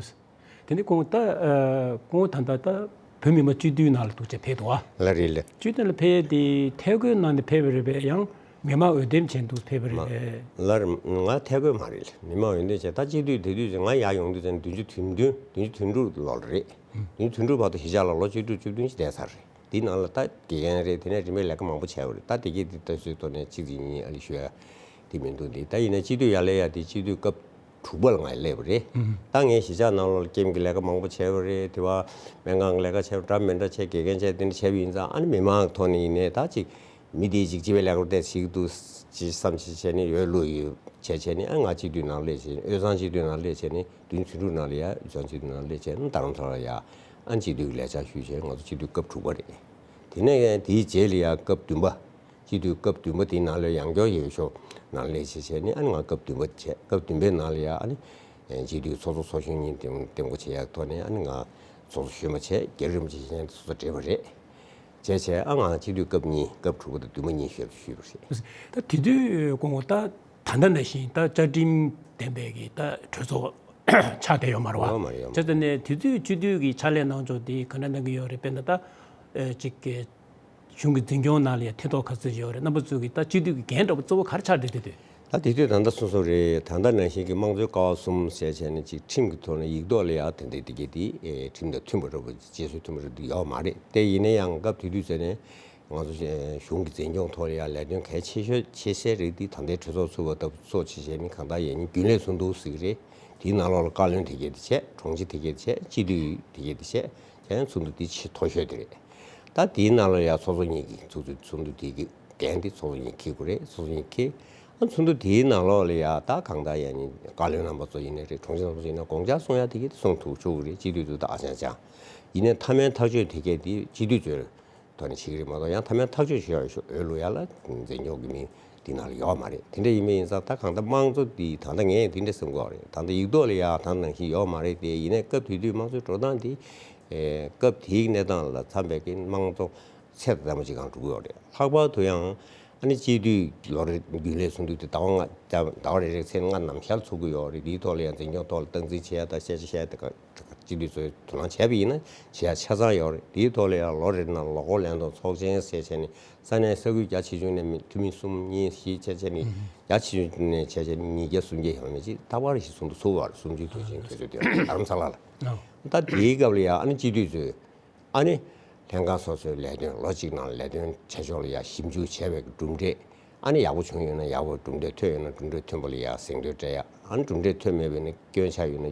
དེ་ནི་ཁོང་ད་ཨ་ཁོང་ད་ལྟ་ད་བོད་མི་མང་སྤྱི་འཐུས་ནང་ལ་འདུག་ཅེས་ཕེབས་འདུག་ཨ། ལ་རེད་ལ། སྤྱི་འཐུས་ལ་ཕེབས་དེ་ཐད་བསྐོས་གནང་ནས་ཕེབས་པ་རེད་པས། ཡང་མི་མང་འོས་འདེམས་བྱས་འདུག་ཕེབས་པ་རེད་པས། ལ་རེད། ང་ཐད་བསྐོས་མ་རེད་ལ། མི་མང་འོས་འདེམས་བྱས། ད་སྤྱི་འཐུས་དེ་དུས་ང་ཡར་ཡོང་དུས་ཙམ་བདུན་ཅུ་དོན་བདུན་བདུན་ཅུ་དོན་དྲུག་ལོ་ལ་རེད། བདུན་ཅུ་དོན་དྲུག་བར་དུ་གཞིས་ཆགས་ལ་ལོ་བཅུ་དྲུག་བཅུ་བདུན་ཅིག་བསྡད་ཚར་རེད། དེའི་ནང་ལ་ད་དགེ་རྒན་རེད། དེ་ནས་རིམ་པས་ལས་ཀ་མང་པོ་བྱས་པ་རེད། ད་དེ་གས་དེ་ལྟ་ཚུལ་ཐོག་ནས་གཅིག་ཅིག་ཡིན་ཨ་ལི་ཞུ་ཡ་དེ་མི་འདུག་འདི་ད་ཡིན་ན་སྤྱི་འཐུས་ཡར་སླེབས་ཡ་དེ་སྤྱི་འཐུས་སྐབས་ དྲུག་པ་ལ་ང་སླེབས་པ་རེད། ད་ངས་གཞིས་ཆགས་ནང་ལོགས་ལ་ཀེམ་གྱི་ལས་ཀ་མང་པོ་བྱས་པ་རེད། དེ་བ་སྨན་ཁང་གི་ལས་ཀ་བྱས་པ་འདྲ་མི་འདྲ་བྱས། དགེ་རྒན་བྱས་དེ་འདྲ་བྱས་པ་ཡིན་ཙང་། ཨ་ནི་མི་མང་གི་ཐོག་ནས་ཡིན་ནའི་ད་ཅིག་མི་དེ་ཅིག་སྤྱི་པའི་ལས་ཀ་དེ་བྱེད་ཀྱི་འདུག་ཅེས་བསམ་ཅིག་བྱས་ནས་ཡོད་ལུགས་ཡོད་བྱས་བྱས་ནས། ཨ་ང་སྤྱི་འཐུས་ནང་སླེབས་བྱས་ནས། དབུས་གཙང་སྤྱི་འཐུས་ནང་སླེབས་བྱས་ནས། བདུན་ཚོན་དྲུག་ནང་ལ་ཡ། དབུས་གཙང་སྤྱི་འཐུས་ནང་སླེབས་བྱས་ནས། རྡ་རམ་ས་ལ་ཡ་ཨ་ནི་སྤྱི་འཐུས་ཀྱི་ལས་བྱ་ཞུས་བྱས། ང་ཚོ་སྤྱི་འཐུས་སྐབས་དྲུག་པ་རེད། དེ་ནས་དེའི་རྗེས་ལ་ཡ་སྐབས་བདུན་པ། སྤྱི་འཐུས་སྐབས་བདུན་པ་དེའི་ནང་ལ་ཡང་བསྐྱར་ཡུལ་ཤུལ་ནང་སླེབས་བྱས་བྱས་ནས། ཨ་ནི་ང་སྐབས་བདུན་པ་བྱས། སྐབས་བདུན་པའི་ནང་ལ་ཡ་ཨ་ནི་སྤྱི་འཐུས་ཚོགས་གཙོ་ཚོགས་གཞོན་གཉིས་འདེམས་འདེམས་བསྐོ་བྱེད་ཡག་ཐོག་ནས། ཨ་ནི་ང་ཚོགས་གཙོ་གཞོན་པ་བྱས། རྒྱ་རི་རིན་པོ་ཆེ་བྱས་ནས་ཚོགས་གཙོ་བགྲེས་པ་རེད། བྱས་བྱས་ཨ་ང་སྤྱི་འཐུས་སྐབས་གཉིས། སྐབས་དྲུག་པ་དང་བདུན་པ་གཉིས་ཞུས་ཞུས་པ་རེད། ད་དེ་དུས་སྐུ་ངོ་ད་ད་ལྟ་ནང་བཞིན་ད་བཅའ་ཁྲིམས་ལྡན་པའི་གི་ད་གྲོས་ཚོགས་ཆགས་བསྡད་ཡོད་མ་རེད་བ། ཡོད་མ་རེད། ཡོད་མ་རེད། བྱས་ཙང་ནས་དེ་དུས་སྤྱི་འཐུས་ཀྱི་ཕྱག་ལས་གནང་ཕྱོགས་དེ་ག་འདྲ་གནང་གི་ཡོད་རེད། དཔེར་ན་ད་ཨེ་ཅིག་གི་གཞུང་གི་འཛིན་སྐྱོང་ནང་ལ་ཡང་མཐིལ་རྟོགས་ག་ཚོད་ཡོད་རེད། རྣམ་པ་ཚོ་གི་ད་སྤྱི་འཐུས་ཀྱི་འགན་འདྲ་པོ་གཙོ་བོ་ག་རེ་ཆགས་བསྡད་དེ་དུས། ད་དེ་དུས་ད་ལྟ་སོ་སོ་རེད། ད་ལྟ་ནང་བཞིན་གྱི་དམངས་གཙོའི་ཀ་བ་གསུམ་ཟེར་བྱས་ནས་ཅིག་ཁྲིམས་ཀྱི་ཐོག་ནས་ཡིག་ཐོག་ལ་ཡ་དེ་འདྲ་དེ་གས་དེ་ཨེ་ཁྲིམས་དང་མཐུན་པ་འདྲ་པོ། བྱེད་སྲོལ་མཐུན་པ་འདྲ་པོ་ཡོད་མ་རེད། དེ་ཡིན་ན་ཡང་སྐབས་དེ་དུས་ཚོད་ནས་ང་ཚོ་གཞུང་གི་འཛིན་སྐྱོང་ཐོག་ལ་ཡ་ལས་དོན་གལ་ཆེ་ཤོས་ཆེ་སའི་རིགས་དེ་ད་ལྟའི་གྲོས་ཚོགས་ཚུགས་པ་ལྟ་བུ་ཚོགས་བྱས་བྱས་ནས་གང་ལྟར་ཡིན་ནའི་རྒྱུན་ལས་ཚོགས་འདུ་ཟེར་གྱི་རེད། དེའི་ནང་ལོགས་ལ་བཀའ་བློན་དེ་གས་དེ་བྱས། དྲུང་ཆེ་དེ་གས་དེ་བྱས། སྤྱི་འཐུས་དེ་གས་དེ་བྱས། དེ་ཚོགས་འདུ་དེ་ཆེས་མཐོ་ཤོས་དེ་རེད། ད་དེའི་ནང་ལ་ཡ་ཚོགས་གཙོ་གཉིས་ཀྱིས་ཚོགས་འདུ་ཚོགས་འདུ་དེ་གི་འགན་དེ་ཚོགས་གཙོ་གཉིས་འཁྱེར་དགོས་རེད། ཚོགས་གཙོ་གཉིས་འཁྱེར། ཨ་ཚོགས་འདུ་དེའི་ནང་ལོགས་ལ་ཡ་ད་གང་ལྟར་ཡ་ནི་བཀའ་བློན་རྣམ་པ་ཚོ་ཡིན་ནའི་རེད། དྲུང་ཆེ་རྣམ་པ་ཚོ་ཡིན་ན་དགོངས་འཆར་གསུང་ཡ་དེ་གས་དེ་གསུང་ཐུབ་ཆོག་གི་རེད། སྤྱི་འཐུས་ཚོ་ད་ཨ་ཅང་ཅང་ཡིན་ནའི་མཐའ་མའི་ཐག་གཅོད་དེ་གས་དེ་སྤྱི་འཐུས་ཚོའི་ཐོག་ནས་བྱེད་ཀྱི་རེད་མ་གཏོགས། ཡང་མཐའ་མའི་ཐག་གཅོད་བྱེད་ཡ་ཞུ་འོས་ལུགས་ཡ་ལ་འཛིན་སྐྱོང་གི་མི་དེ་ནང་ལ་ཡོད་མ་རེད། དེ་འདྲ་ཡིན་པ་ཡིན་ཙང་ད་གང་ལྟར་དམངས་གཙོ་འདི་ད་ལྟ་ངས་དེ་འདྲ་བསམ་གྱི་ཡོད་རེད། ད་ལྟ་ཡིག་ཐོག་ལ་ཡ་ད་ནང་བཞིན་ཡོད་མ་རེད་དེ། ཡིན་ནའི་སྐབས་དེ་དུས་དམངས་གཙོའི་འགྲོ་སྟངས་འདི་ཨེ་སྐབས་དེའི་གནས་སྟངས་ལ་འཚམ་པའི་གི་དམངས་གཙོ་ཚད་དང་ལྡན་པ་ཅིག་སྒང་འགྲོ་གི་ཡོད་རེད། ལྷག་པར་དུ་ཡང་ཨ་ནི་སྤྱི་འཐུས་ལོ་རེ་རྒྱུན་ལས་ཚོགས་འདུ་དེ་ཟླ་བ་ལྔ་ཟླ་བ་རེ་རེ་ཚེས་ལྔ་ནམ་ཞར་ཚོགས་ཀྱི་ཡོད་རེད། དེའི་ཐོག་ལ་ཡང་འཛིན་སྐྱོང་ཐོག་ལ་སྟངས་འཛིན་བྱེད་ཡ་དང་བཤད་ཆ་བཤད་ཡ་དེ་ག་སྤྱི་འཐུས་ཚོས་དོ་སྣང་བྱས་པ་ཡིན་ན་བྱེད་ཡ་ཆ་ཚང་ཡོད་རེད། དེའི་ཐོག་ལ་ཡང་ལོ་རེ་ནང་ལོ་འཁོར་ལེན་སྟངས་ཚོགས་ཆེན་ཟེར་བྱས་ནས་ས་གནས་ས་ཁུལ་རྒྱ་ཆེ་ཆུང་ནས་མི་འཐུས་མི་གསུམ་གཉིས་བཞི་བྱས་བྱས་ནས་རྒྱ་ཆེ་ཆུང་ནས་བྱས་བྱས་ནས་ཉིས་བརྒྱ་སུམ་བརྒྱ་ཡང་མེད་ཅིག་རྟག་པར་ཞིག་ཚོགས་འདུ་ཚོགས་པ་རེད། གསུམ་བཅུའི་དུས་ཆེན་དུས་ཚོད་དེ་རྡ་རམ་ས་ལ་ལ། ད་དེའི་སྐབས་ལ་ཡང་ཨ་ནི་སྤྱི་འཐུས་ཚོས་ཨ་ནི་ལྷན་ཁང་སོ་སོའི་ལས་དོན་ལོ་གཅིག་ནང་ལས་དོན་བྱ་ཕྱོགས་ལ་ཡང་ཞིབ་འཇུག་བྱས་པའི་གྲུབ་འབྲས། ཨ་ནི་ཡག་པོ་བྱུང་ཡོད་ན་ཡག་པོ། གྲུབ་འབྲས་ཐོན་ཡོད་ན་གྲུབ་འབྲས་ཐོན་པ་ལ་ཡང་གཟེངས་བསྟོད་སྤྲད་ཡ། ཨ་ནི་གྲུབ་འབྲས་ཐོན་མེད་པ་ཡིན་ན་སྐྱོན་ཆ་ཡོད་ན།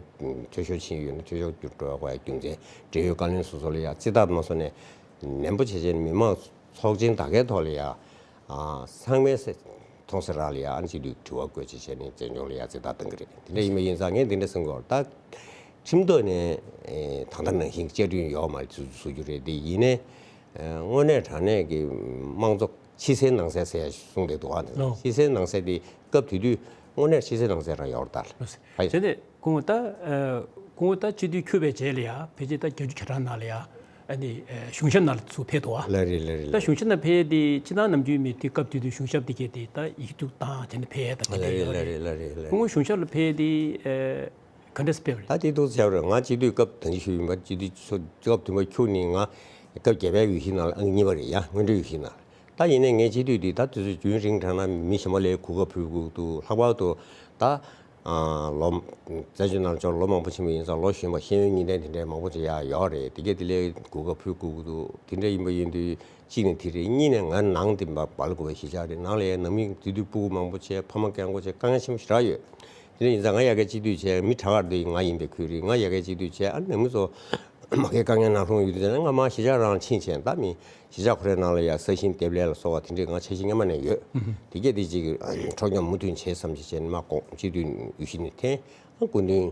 འཐུས་ཤོར་ཕྱིན་ཡོད་ན་འཐུས་ཤོར་འགྲོ་ཡ་གོ་ཡ་རྒྱུ་མཚན། འབྲེལ་ཡོད་བཀའ་བློན་སོ་སོ་ལ་ཡང་རྩིས་རྟགས་མ་བཟོ་ནས་ནན་པོ་བྱས་བྱས་ནས་མི་མང་ཚོགས་ཆེན་ད་གའི་ཐོག་ལ་ཡང་ཚང་མས་མཐོང་ས་རང་ལ་ཡང་ཨ་ནི་སྤྱི་འཐུས་དྲི་བ་བཀོད་བྱས་བྱས་ནས་འཛིན་སྐྱོང་ལ་ཡང་རྩིས་རྟགས་བཏང་གི་རེད། དེ་འདྲ་ཡིན་པ་ཡིན་ཙང་ངས་འདི་འདྲ་གསུང་གི་ཡོད་རེད། ད་ཁྲིམས་ཐོག་ནས་ཨེ་ད་ལྟ་ནང་བཞིན་བཅའ་ཁྲིམས་ཡོད་མ་རེད་བཟོ་བཟོ་རྒྱུ་རེད། དེ་ཡིན་ནའི་ཨེ་དངོས་གནས་དྲང་གནས་ཀྱི་དམངས་གཙོ་ཕྱི་གསལ་ནང་གསལ་ཟེར་ཡ་གསུངས་བསྡད་འདུག་ཨ། ཨོ། ཕྱི་གསལ་ནང་གསལ་དེ་སྐབས་དེ་དུས་དངོས་གནས་ཕྱི་གསལ་ནང་གསལ་རང་ཡོད་རེད་ད། ཨོ། ཧའི། བྱས་ནས་སྐུ་ངོ་ད་ཨ་སྐུ་ངོ་ད་སྤྱི་འཐུས་འཁྱུར་བའི་རྗེས་ལ་ཡ་ཕལ་ཆེར་ད་བརྒྱད་ཅུ་གྱ་གྲངས་ནང་ལ་ཡ་ཨ་ནི་ཨ་གཞུང་ཞབས་ནང་ལ་ཚུར་ཕེབས་འདུག་ཨ། ལགས་རེད། ལགས་རེད། ད་གཞུང་ཞབས་ནང་ཕེབས་དེ་སྤྱི་བཏང་ནམ་རྒྱུན་མི་དེ་སྐབས་དེ་དུས་གཞུང་ཞབས་དེ་གས་དེ་ད་ཡིག་གཟུགས་བཏང་བྱས་ནས་ཕེབས་ཡ་ད་དེ་འདྲ་ཡོད་རེད། ལགས་རེད། ལགས་རེད། སྐུ་ངོ་གཞུང་ཞབས་ལ་ཕེབས་དེ་ཨ། ག་འདྲས་སྤེལ་བ་རེད། ད་དེ་འདུག་ཟེར་བ་རེད། ང་སྤྱི་འཐུས་སྐབས་དང་པོ་ཞུས་ཡིན་པ། སྤྱི་འཐུས་ཚོ་སྐབས་དང་པོ་འཁྱུར་ནས་ང་སྐབས་བརྒྱད་པའི་འོས་གཞི་ནང་ལ་ཨང་གཉིས་པ་རེད་ཡ། སྔོན་འགྲོའི་འོས་གཞི་ནང་ལ། ད་ཡིན་ནའི་ངའི་སྤྱི་འཐུས་འདི་ད་དུས་ཚོད་རྒྱུན་རིང་དྲགས་ན་མི་གཞན་པ་ལ་གོ་སྐབས་ཕུལ་དགོས་འདུག་ལྷག་པར་དུ་ད་ཨ་ལོ་བཙན་བྱོལ་ནང་ལ་ཅོག་ལོ་མང་པོ་ཕྱིན་པ་ཡིན་ཙང་ལོ་གཞོན་པ་ཤེས་ཡོན་གཉིས་ལྡན་དེ་འདྲའི་མང་པོ་ཅིག་ཡ་ཡོད་རེད། དེ་གས་དེ་ལ་གོ་སྐབས་ཕུལ་དགོས་ཀྱི་འདུག་དེ་འདྲ་ཡིན་པ་ཡིན་དུས་གཅིག་ནས་དེ་རེད། གཉིས་ནས་ང་ནང་དེ་འབའ་ལ་དགོས་པའི་གཞིས་ཆགས་རེད། ནང་ལ་ཡ་ནང་མི་དེ་དུས་སྤུ་གུ་མང་པོ་བྱས། ཕ་མ་སྐྱོང་དགོས་བྱས། དཀའ་ངལ་ཆེན་པོ་ཞེ་དྲག་ཡོད། དེ་འདྲ་ཡིན་ཙང་ང་ཡ་གའི་སྤྱི་འཐུས་བྱས། མི་དྲག་ག་དེ་ང་ཡིན་པའི་ཁུལ་རེད། ང་ཡ་གའི་སྤྱི་འཐུས་བྱས། ཨ་ནི་མི་ཚོ་མ་གའི་དཀའ་ངལ་ནང་ལྷུང་ཡོད་དུས་ཙང་ང་མར་གཞིས་ཆགས་རང་ཕྱིན་བྱས། ད་མི་གཞིས་ཆགས་ཁོ་རའི་ནང་ལ་ཡ་ས་ཞིང་འདེབས་ལས་ལ་སོགས་པ་དེ་འདྲས་ང་འཆར་གཞི་སྔོན་མ་ནས་ཡོད། དེ་གས་དེ་ཅིག་འཕྲོ་སྐྱོང་མུ་མཐུད་བྱེད་བསམ་བྱས་བྱས་ནས་མར་ཁོང་སྤྱི་འཐུས་འོས་གཞི་ནས་འཐེན། ཨ་སྐུ་མདུན་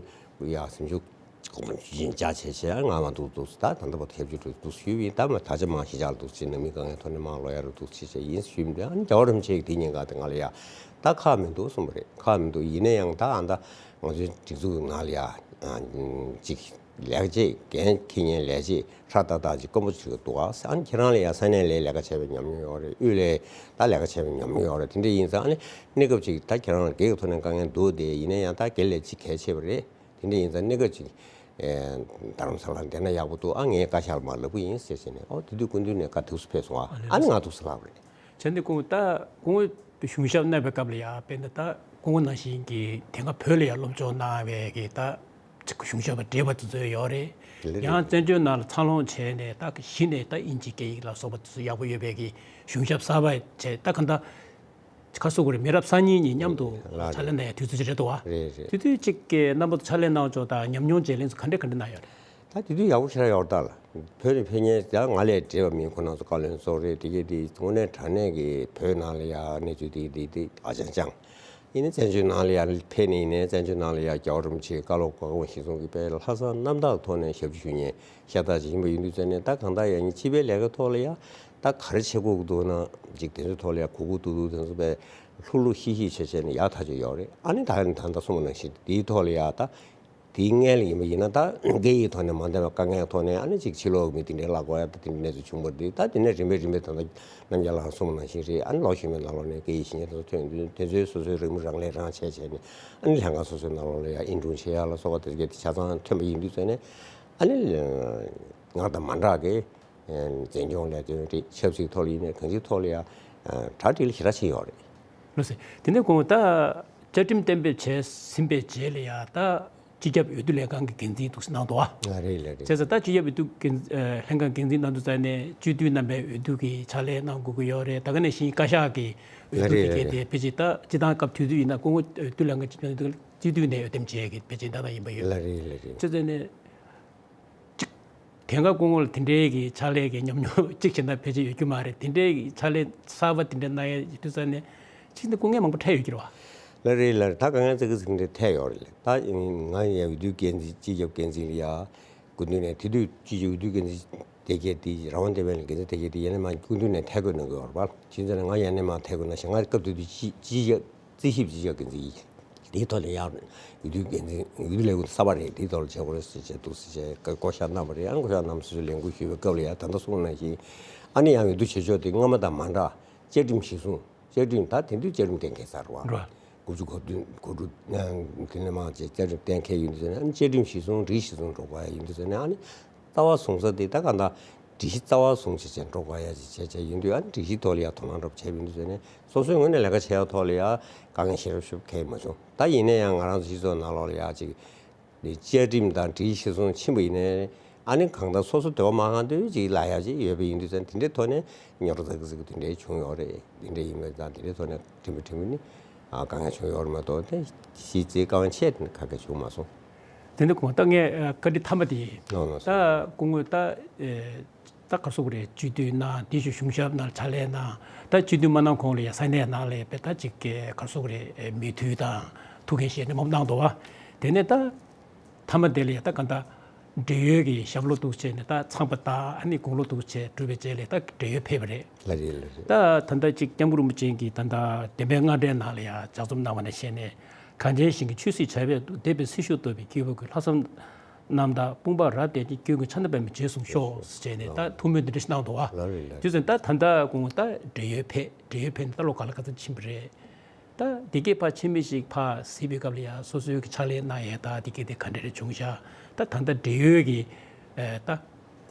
ཡ་སེམས་ཤུགས་ཞིང་ལྕགས་བྱས་བྱས། ཨ་ང་མ་འདུག་འདུག་ད་ད་ལྟ་བར་དུ་ཁྱབ་བསྒྲགས་འདུག་ཞུས་པ་ཡིན། ད་མ་ད་ཆ་མ་གཞིས་ཆགས་ལ་འདུག་ཅེས། ནང་མི་དཀའ་ངལ་ཐོག་ནས་མ་ལོག་ཡ་རུ་འདུག་ཅེས་བྱས་ཡིན་ཞུས་མི་འདུག་ཨ་ནི་རྒྱལ་བ་རིན་པོ་ཆེ་གིས་དེ་ཉིན་ག་དེ་ང་ལ་ཡ་ད་ཁག་མི་འདུག་གསུངས་པ་རེད། ཁག་མི་འདུག་ཡིན་ན་ཡང་ད་ཨ་ད་ང་ཚོའི་སྒྲིག་འཛུགས་ནང་ལ་ཡ་ཅིག་ལས་ཀ་བྱེད། འགན་འཁྱེར་མཁན་ལས་བྱེད་ཧྲ་ཏག་ཏག་ཅིག་དཀོན་པོ་ཅིག་འདུག་ཨ། ཨ་ནི་ཁྱེད་རང་ལ་ཡ་ས་གནས་ལ་ལས་ཀ་བྱས་པའི་ཉམས་མྱོང་ཡོད་རེད། དབུས་ལ་ད་ལས་ཀ་བྱས་པའི་ཉམས་མྱོང་ཡོད་རེད། དེ་འདྲ་ཡིན་ཙང་ཨ་ནི་གནས་སྐབས་ཅིག་ད་ཁྱེད་རང་ལ་སྒེར་གྱི་ཐོག་ནས་དཀའ་ངལ་འདུག་དེ་ཡིན་ན་ཡང་ད་སྒེར་ལ་ཅིག་གལ་ཆེ་བ་རེད། དེ་འདྲ་ཡིན་ཙང་གནས་སྐབས་ཅིག་ཨེ་རྡ་རམ་ས་ལར་བསྡད་ན་ཡག་པོ་འདུག་ཨ་ངས་བཀའ་ཤག་ལ་མར་ལབ་ཀྱི་ཡིན་ཟེར་བྱས་ནས། ཨོ་དེ་དུས་སྐུ་མདུན་ནས་བཀའ་ཐུགས་སུ་ཕེབས་སོང་ཨ། ཨ་ནི་ང་ཐུགས་སུ་ལྷག་པ་རེད། བྱས་ནས་སྐུ་ངོ་ད་སྐུ་ངོ་གཞུང་ཞབས་གནང་བའི་སྐབས་ལ་ཡ་དཔེར་ན་ད་སྐུ་ངོ་ནང་བཞིན་གྱི་དེ་སྔ་བོད་ལ་ཡ་སློབ་སྦྱོང་གནང་བའི་གི་ད་གཞུང་ཞབས་པ་བགྲེས་པ་དེ་ཚོ་ཡོད་རེད། ཡང་བཙན་བྱོལ་ནང་ལ་འཚར་ལོངས་བྱས་ནས་ད་གཞི་ནས་ད་དབྱིན་ཇིའི་སྐད་ཡིག་ལ་སོགས་པ་དེ་ཚོ་ཡག་པོ་ཡོད་པའི་གི་གཞུང་ཞབས་གསར་པ་བྱས། ད་ག་འདྲ། ག་སོ་གོ་རེ་མི་རབས་གསར་རྙིང་གཉིས་མཉམ་དུ་ལགས་ཕྱག་ལས་གནང་ཡ་དུས་ཚོད་ཅིག་རེད་འདུག་བ། རེད་རེད། དེ་དུས་ཅིག་གི་རྣམ་པ་ཚོ་ཕྱག་ལས་གནང་ཕྱོགས་དང་ཉམས་མྱོང་བརྗེ་ལེན་ཚོ་ག་འདྲ་ག་འདྲ་གནང་ཡོད་རེད། ད་དེ་དུས་ཡག་པོ་ཞེ་དྲག་ཡོད་རེད་ད་ལ། བོད་ནས་ཕེབས་མཁན་ཡང་ང་ལས་བགྲེས་པ་མིན། ཁོ་རང་ཚོ་བཀའ་བློན་ཚོགས་རེད། དེ་གས་དེ་དངོས་གནས་དྲང་གནས་ཀྱི་བོད་ནང་ལ་ཡ་གནས་ཚུལ་དེ་དེ་དེ་ཨ་ཅང་ཅང་། ཡིན་ནའི་བཙན་བྱོལ་ནང་ལ་ཡ་ཕེབས་ནས་ཡིན་ནའི་བཙན་བྱོལ་ནང་ལ་ཡ་རྒྱལ་བ་རིན་པོ་ཆེའི་བཀའ་སློབ་བཀའ་དགོངས་གཞིར་བཟུང་གིས་དཔེ་ལྷག་བསམ་རྣམ་དག་ཐོག་ནས་ཞབས་ཕྱི་ཞུ་མཁན་ཤ་སྟག་ཅིག་ཡིན་པ་ཡིན་དུས་ཙང་ནས། ད་གང་ལྟར་ཡང་སྤྱི་པའི་ལས་ཀའི་ཐོག་ལ་ཡ་ད་ག་རེ་བྱེད་དགོས་ཀྱི་འདུག་ན་ཅིག་དེ་ཚོའི་ཐོག་ལ་ཡ་གུག་གུག་ཏུག་ཏུག་དེ་ཚོ་དཔེ་ལྷུག་ལྷུག་ཤིག་ཤིག་བྱས་བྱས་ནས་ཡག་ཐག་ཆོད་ཡོད་རེད། ཨ་ནི་ད་ད་ལྟ་གསུངས་པ་ནང་བཞིན་དེའི་ཐོག་ལ་ཡ་ད། དེའི་སྔོན་ལ་ཡིན་པ་ཡིན་ན་ད་སྐད་ཡིག་ཐོག་ནས་མ་འདང་བའི་དཀའ་ངལ་ཐོག་ནས། ཨ་ནི་ཅིག་ཕྱི་ལོགས་མི་དེ་འདྲའི་བརླག་དགོས་ཡ་ད་དེ་འདྲའི་གནས་ཚུལ་བྱུང་བ་རེད། ད་དེ་ནས་རིམ་པས་རིམ་པས་ད་ལྟ་རྣམ་རྒྱལ་ལགས་གསུངས་པ་ནང་བཞིན་རེད། ཨ་ནི་ལོ་གཞོན་པའི་ནང་ལོགས་ནས་སྐད་ཡིག་ཤེས་མཁན་དེ་ཚོ་ཐོན་ཡོང་དུས། དེ་ཚོའི་སོ་སོའི་རེའུ་མིག་རང་ལས་རང་བྱས་བྱས་ནས། ཨ་ནི་ལྷན་ཁང་སོ་སོའི་ནང་ལོགས་ལ་ཡ་ཨིན་ཀྲུང་བྱེད་ཡ་ལ་སོགས་པ་དེ་གས་དེ་ཆ་ཚང་ཐོན་པ་ཡིན་དུས་ཙང་ནས། ཨ་ནི་སྔར་དང་མ་འདྲ་གི་འཛིན་སྐྱོང་ལས་དོན་རེད། ཆབ་སྲིད་ཐོག་ལ་ཡིན་ནའི་གང་ཅིའི་ཐོག་ལ་ཡ་གྲ་སྒྲིག་ལ་ཞེ་དྲག་བྱས་ཡོད་རེད། ལགས་སོ། དེ་ནས་གོང་ད་བཅའ་ཁྲིམས་གཏན་འབེབས་བྱས་ཟིན་པའི་རྗེས་ལ་ཡ་ད་སྤྱི་ཁྱབ་འོས་བསྡུ་ལྷན་ཁང་གི་འགན་འཛིན་འདུག་སེ་གནང་འདུག་བ། ཨ་རེད་ལགས་རེད། བྱས་ཙང་ད་སྤྱི་ཁྱབ་འོས་བསྡུ་འགན་ཨ་ལྷན་ཁང་འགན་འཛིན་གནང་དུས་ཙང་ནས་སྤྱི་འཐུས་རྣམ་པས་འོས་བསྡུ་གི་ཕྱག་ལས་གནང་དགོས་ཀྱི་ཡོད་རེད། ད་ག་ནང་བཞིན་བཀའ་ཤག་གི་འོས་བསྡུ་ལགས་རེད་དེ་གས་ལགས་དེ་རེད། ཕལ་ཆེར་ད་སྤྱི་བཏང་སྐབས་དུས་ཚོད་ཡིན་ན་སྐུ་ངོ་འོས་བསྡུ་ལྷན་ཁང་སྤྱི་འཐུས་ནས་འོས་བསྡུ་ལས་འགན་ལྕི་བ་ཅན་ཏག་ཏག་ཡིན་པ་ཡོད། ལགས་རེད་ལགས་རེད། བྱས་ཙང་ནས། གཅིག་དེ་སྔ་སྐུ་ངོ་ལ་དེ་འདྲའི་གི་ཕྱག་ལས་ཀྱི་ཉམས་མྱོང་གཅིག་བྱས་ན་ཕལ་ཆེར་ཡོད་རྒྱུ་མ་རེད། དེ་འདྲའི་གི་ཕྱག་ལས་གསར་པ་དེ་འདྲ་གནང་ཡ་ཡོད་དུས་ཙང་ནས་གཅིག་ནས་སྐུ་ངལ་མང་པོ་འཕྲད་ཡོད་ཀྱི་རེད་བ། ལགས་རེད་ལགས་རེད། ད་དཀའ་ངལ་ཙག་གི་ཙིག་འདྲ་འཕྲད་ཡོད་རེད། ད་ང་ཡང་འོས་བསྡུ་འགན་འཛིན་སྤྱི་ཁྱབ་འགན་འཛིན་ལ་ཡ་སྐུ་མདུན་ནས། དེ་དུས་སྤྱི་ཁྱབ་འོས་བསྡུ་འགན་འཛིན་དེ་གས་དེ་རང་དབང་སྡེ་བའི་འགན་འཛིན་དེ་གས་དེ་ཡང་ནས་མར་སྐུ་མདུན་ནས་ཐད་བསྐོས་གནང་གི་ཡོད་རེད་བ། བྱས་ཙང་ནས་ང་ཡང་ནས་མར་ཐད་བསྐོས་གནང་ཞིང་། ང་སྐབས་དེ་དུས་སྤྱི་སྤྱི་ཁྱབ་རྩིས་ཞིབ་སྤྱི་ཁྱབ་འགན་འཛིན་ཡིན། དེའི་ཐོག་ལ་ཡང་འོས་བསྡུ་འགན་འཛིན་འོས་བསྡུ་ལས་ཁུངས་གསར་པ་རེད། དེའི་ཐོག་ལ་བྱེད་དགོས་རེད་ཟེར་བྱས་འདུག་ཟེར་བྱས་བསྐོ་བཞག་གནང་བ་རེད། ཨ་ནི་བསྐོ་བཞག་གནང་སོ་སོའི་ལས་འགུལ་ཞུས་པའི་སྐབས་ལ་ཡང་ད་ལྟ་གསུངས་པ་ནང་བཞིན། ཨ་ནི་ཡང་འོས་བསྡུ་བྱེད་ཕྱོགས་དེ་སྔོན་མ་དང་མ་འདྲ། བཅའ་ཁྲིམས་གཞིར་བཟུང་། བཅའ་ཁྲིམས་ད་དེང་དུས་བཅའ་ཁྲིམས་གཏན་འཁེལ་ཚར་བ། རེད། དགུ་བཅུ་གོ་བདུན་གོ་དྲུག་དེ་ནས་མར་བཅའ་ཁྲིམས་གཏན་འཁེལ་ཡིན་དུས་ཙང་ནས། ཨ་ནི་བཅའ་ཁྲིམས་གཞིར་བཟུང་སྒྲིག་གཞིར་བཟུང་འགྲོ་དགོས་ཡ་ཡིན་དུས་ཙང་ནས། ཨ་ནི་རྩ་བ་བཟུང་ས་དེ་ད་གང་ལྟར་སྒྲིག་གཞི་རྩ་བ་བཟུང་བྱས་བྱས་འགྲོ་དགོས་ཡ་ཅིག་བྱས་བྱས་ཡིན་དུས། ཨ་ནི་སྒྲིག་གཞིའི་ཐོག་ལ་ཡ་དོ་སྣང་འདྲ་པོ་བྱས་པ་ཡིན་དུས་ཙང་ནས། སོ་སོའི་ངོས་ནས་ལས་ཀ་བྱེད་ཡ་ཐོག་ལ་ཡ་དཀའ་ངལ་ཞེ་དྲག་ཞིག་འཕྲད་མ་བྱུང་། ད་ཡིན་ན་ཡང་ང་རང་ཚོ་སྤྱི་ཚོགས་ནང་ལོགས་ལ་ཡ་ཅིག་བཅའ་ཁྲིམས་དང་སྒྲིག་གཞི་གཞིར་བཟུང་ཕྱིན་པ་ཡིན་ནའི། ཨ་ནི་གང་ལྟར་སོ་སོ་འདོད་པ་མ་ཁེངས་དུས་ཅིག་ལབ་ཡ་ཅིག་ཡོད་པ་ཡིན་དུས་ཙང་། དེ་འདྲའི་ཐོག་ནས་རྙོག་དྲ་ཙག་གི་ཙིག་གི་དེ་འདྲའི་བྱུང་ཡོད་རེད། དེ་འདྲའི་ཡིན་པ་ཙང་དེ་འདྲའི་ཐོག་ནས་ཁྲིམས་པ་ཁྲིམས་མི་ནི་ཨ་དཀའ་ངལ་བྱུང་ཡོད་རེད་མ་གཏོགས། དེ་གཞི་རྩའི་དཀའ་ངལ་ཆེ་ག་གེ་བྱུང་མ་སོང་། དེ་འདྲ་གོང་ད་ངས་ཨ་བཀའ་འདྲི་མཐའ་མ་དེ་ཡིན། ལགས་ལགས་སོ། ད་སྐུ་ངོས་ད་ཨེ་ད་ག་རེ་ཟེར་དགོས་རེད། སྤྱི་འཐུས་གནང་། དེ་བཞིན་གཞུང་ཞབས་ནང་ཕྱག་ལས་གནང་། ད་སྤྱི་འཐུས་མ་གནང་གོང་ལ་ཡ་ས་གནས་ནང་ལ་ཡ་དཔེ་ད་ཅིག་ག་རེ་ཟེར་དགོས་རེད། མོས་མཐུན་དང་ཐུགས་འགན་བཞེས་ནས་མང་པོ་གནང་འདུག་བ། དེ་ནས་ད་མཐའ་མ་དེ་ལ་ཡ་ད་གང་ལྟར་བགྲེས་ཡོལ་གྱི་ཞབས་ལོ་འདུག་བྱས་ནས། ད་ཚང་པ་ད་ཨ་ནི་དགུང་ལོ་འདུག་བྱས་གྲུབ་པའི་རྗེས་ལ་ད་བགྲེས་ཡོལ་ཕེབས་པ་རེད། ལགས་རེད་ལགས་རེད། ད་ད་ལྟ་ཅིག་སྐྱབས་མགོན་རིན་པོ་ཆེ་གིས་ད་ལྟ་བདེན་པའི་རྔ་སྒྲའི་ནང་ལ་ཡ་ལྗགས་རྩོམ་གནང་བ་ནང་བཞིན་ནས། གངས་ཅན་ཞིང་གི་ཆོས་སྲིད་བྱ་བས་གཏུགས། འདས་པའི་སྲིད་ཞུ་བསྟོད་པའི་སྐྱེས་བུ་ཀུན། ལྷག་བསམ་རྣམ་དག་དཔུང་པ་རབ་བརྟན་ཅིང་། སྐྱོན་ཀུན་ཆ་མཉམ་པདྨས་རྗེས་བཟུང་ཤོག་ཟེར་བྱས་ནས། ད་ཐུགས་སྨོན་འདི་འདྲ་ཞིག་གནང་འདུག་བ། ལགས་རེད་ལགས། དུས་ཚོད་ད་ད་ལྟ་དགུང་ད་བགྲེས་ཡོལ་ཕེབས། བགྲེས་ཡོལ་ཕེབས་ནས་ད་ལོ་ག་ལ་ག་ཚོད་ཕྱིན་པ་རེད། ད་འདི་གའི་ཕར་ཕྱིན་མི་ཞིག་ཕར་གཟིགས་པའི་སྐབས་ལ་ཡ་སོ་སོའི་གི་ཕྱག་ལས་གནང་ཡས་ད་འདི་གའི་དེ་ག་འདྲ་རེ་བྱུང་ཤག་ད་ད་ལྟ་བགྲེས་ཡོལ་གྱི་ཨེ་ད་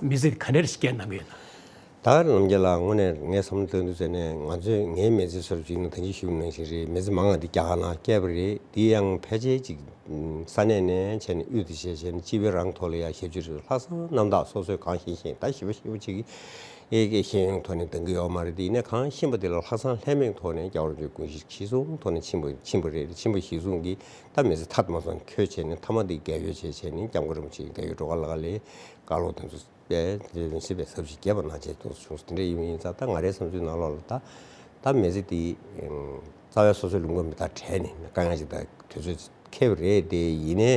མི་ཚེ་ག་འདྲ་རེ་ཞིག་སྐྱེལ་གནང་གི་ཡོད་ན། ད་རྣམ་རྒྱལ་ལགས་དངོས་གནས་ངས་བསམ་བློ་བཏང་དུས་ཙང་ནས། ང་ཚོས་ངའི་མི་ཚེ་སོར་བཅུ་ནང་ད་གིན་ཞུས་པ་ནང་བཞིན་རེད། མི་ཚེ་མང་བ་འདི་རྒྱ་གར་ནང་བསྐྱལ་བ་རེད། དེ་ཡང་ཕལ་ཆེར་ཅིག་ས་གནས་ནས་བྱས་ནས་དབུས་དུ་བྱས་བྱས་ནས་སྤྱི་པའི་རང་ཐོག་ལ་ཡ་ཞབས་ཕྱི་རེད། ལྷག་བསམ་རྣམ་དག་སོ་སོས་གང་ཤེས་ཤེས་ད་ཞིབ་པ་ཞིབ་པ་ཅིག་གི་ཨེ་ཀྱི་ཤེས་ཡོན་ཐོག་ནས་འདང་གི་ཡོད་མ་རེད། དེ་ཡིན་ནའི་གང་ཤེས་པ་དེ་ལ་ལྷག་བསམ་ལྷད་མེད་ཐོག་ནས་རྒྱལ་བ་རིན་པོ་ཆེའི་དགོངས་གཞི་གཞི་བཟུང་ཐོག་ནས་ཕྱིན་པ་ཕྱིན་པ་རེད། ཕྱིན་པ་གཞི་བཟུང་གིས་ད་མི་ཚེ་མཐའ་མ་སོང་འཁྱོལ་བྱས་ནས། མཐའ་མ་དེ་རྒས་ཡོལ་བྱས་བྱས་ནས་སྐྱབས་མགོན་རིན་པོ་ཆེའི་རྒས་ཡོལ་སྒྲོལ་དཀར་ལགས་ལ་བཀའ་སློབ་དེ་ཚོ་དཔེ་དེ་ལན་སྲིད་པའི་ཟབ་ཞིག་རྒྱས་པ་གནང་བྱས་འདུག་བྱུང་སོང་། དེ་འདྲ་ཡིན་ཡིན་ཙང་ད་ང་རའི་བསམ་ཚུལ་ནང་ལོགས་ལ་ད་ད་མི་ཚེ་དེ་རྩ་བའི་སོ་སོའི་ལུང་པ་མི་དང་བྲལ་ནས་དཀའ་ངལ་ཅིག་དང་དུས་ཚོད་ཅིག་འཁེལ་བ་རེད། དེ་ཡིན་ནའི་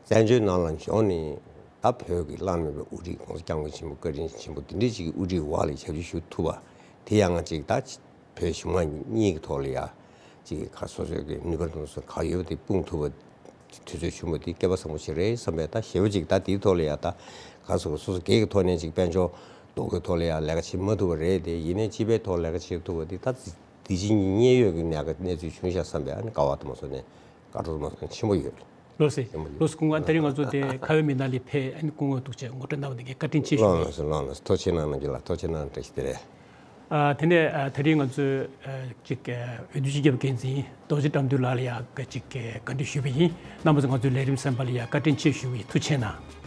བཙན་བྱོལ་ནང་ལ་འབྱོར་ནས་ད་བོད་ཀྱི་བླ་ན་མེད་པའི་དབུ་ཁྲིད་༸གོང་ས་༸སྐྱབས་མགོན་ཆེན་པོ་བཀའ་དྲིན་ཆེན་པོ་འདི་འདྲའི་ཅིག་གི་དབུ་ཁྲིད་འོག་ལ་ཞབས་ཕྱི་ཞུ་ཐུབ་པ་དེ་ཡང་ཅིག་ད་བོད་གཞུང་མང་གཉིས་ཀྱི་ཐོག་ལ་ཡ་ཅིག་ག་སོ་སོའི་གི་ནུས་པ་དང་སོ་ག་ཡོད་པ་དེ་སྤུངས་ཐུབ་པ་དུས་ཚོད་བྱུང་བ་དེ་སྐལ་པ་བཟང་པོ་ཞིག་རེད་བསམ་པས། ད་ཞེ་པོ་ཅིག་ད་དེའི་ཐོག་ལ་ཡ་ད་ག་སོ་སོ་སོ་སྒེར་གྱི་ཐོག་ནས་ཅིག་དཔལ་འབྱོར་ལྡོག་གི་ཐོག་ལ་ཡ་ལས་ཀ་བྱེད་མ་ཐུབ་པ་རེད། དེ་ཡིན་ནའི་སྤྱི་པའི་ཐོག་ལས་ཀ་བྱེད་ཐུབ་པ་དེ་ད་དེ་བཞིན་གཉིས་ཡོད་ཀྱི་གནས་ཀ་གནས་ཚུལ་བྱུང་ཤག་བསམ་པས། ཨ་ནི་དགའ་བ་དང་མ་སོང་ནས་དགའ་སྤྲོ་དང་མ་སོང་ཆེན་པོ་ཡོད། ལགས་སེ། ཆེན་པོ་ཡོད། ལགས་སེ་སྐུ་ངོ། ད་རིང་ང་ཚོ་དེ་ཁ་བའི་མི་སྣ་ལ་ཕེབས། ཨ་ནི་སྐུ་ངོ་ཐུགས་རྗེ་ཆེ། ངོ་སྤྲོད་གནང་བ་དེ་གའི་བཀའ་དྲིན་ཆེ་ཞུ། ལགས་སོ་ལགས་སོ། ཐུགས་རྗེ་ཆེ་གནང་རྣམ་རྒྱལ་ལགས། ཐུགས་རྗེ་ཆེ་གནང་། བཀྲ་ཤིས་བདེ་ལེགས། ཨ་དེ་ནས་ཨ་ད་རིང་ང་ཚོས་ཨ་ཅིག་ཨ་འོས་བསྡུ་སྤྱི་ཁྱབ་འགན་འཛིན་རྡོ་རྗེ་དགྲ་འདུལ་ལགས་ལ་ཡ་ག་ཅིག་ཨ་བཀའ་འདྲི་ཞུས་པ་ཡིན། རྣམ་པ་ཚོ་ང་ཚོའི་ལས་རིམ་གསན་པ་ལ་ཡ་བཀའ་དྲིན་ཆེ་ཞུ་བ་ཡིན། ཐུགས་རྗེ་ཆེ་གནང་།